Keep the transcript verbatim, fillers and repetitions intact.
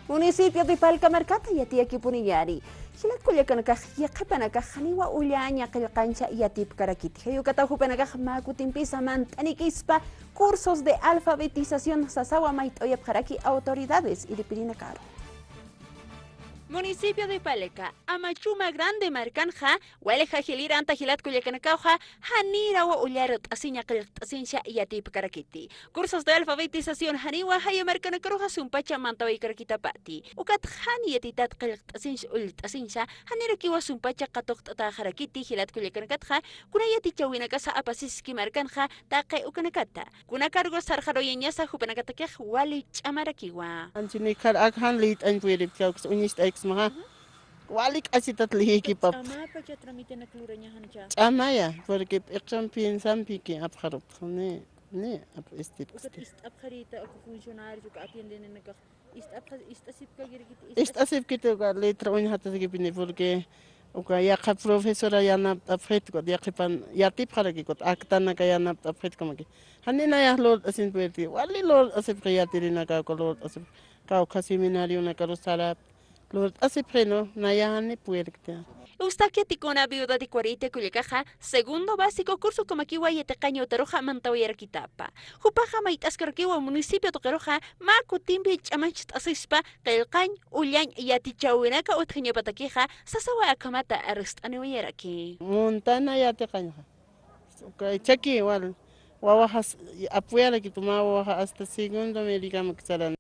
Municipio de Palca markata yatiyakipuniñäni. Jilat kullakanakax, yaqhipanakax janiwa ullaña qillqancha yatipkarakiti. Jay ukataw jupanakax mä kutimpisa mant'anikispa cursos de alfabetización sasawa mayt'awayapxaraki autoridades iripirinakaru. Municipio de Palca, Amachuma Grande markanxa, wali jajiliranta jilat kullakanakawxa, janirawa ullarut'asiña qillqt'asincha yatipkarakiti. Cursos de alfabetización janiwa jaya markanakaruxa sumpacha mantawaykarakitapati. Ukat jan yatitat qillqt'asincha ullt'asincha, janirakiwa sumpacha qatuqt'atäxarakiti jilat kullakanakatxa, kuna yatichäwinakasa apasiski markanxa, taqi ukanakata. Kuna cargo sarxaruyañasa jupanakatakix wali ch'amarakiwa. Anchhinikhar ak jan liyt'añ puyiripki, uñist'ayksmaxa. Wali k'asitat liyikipap. Ch'amapacha tramitenak lurañaxancha. Ch'amaya, porque p'iqcham piensampiki apxarupxani, ni ap-, istipksti. Ukat ist'apxarita, uka funcionario, uka atiendenenakax, ist'apxa-, ist'asipkagirikiti, ist'as- Ist'asipkiti uka letra uñjatasgipini, porque uka yaqha profesora yanapt'apxit, uka yaqhipan yatipxarakikut, actanaka yanapt'apxit, como que. Jani nayax lurt'asin puerti, wali lurt'asipxi yatirinaka, uka lurt'asipxi, kawkha seminarionakaru sarap, lurt'asipxi, no, nayax jani puerti. Eustaquiatikuna viuda de Cuarita kullakaxa, segundo básico curso kamakiwa yatiqañ utaruxa mantawayarakitapa. Jupaxa mayt'askarakiwa municipio tuqiruxa, mä kutimpi ch'amancht'asispa, qillqañ, ullañ, yatichäwinaka utjañapatakixa, sasawa akhamata arst'aniwayaraki. Montana yatiqañxa. Uka chaki wal, wawaxas, apoyarakitu mä wawaxa hasta segundo médica maksaran.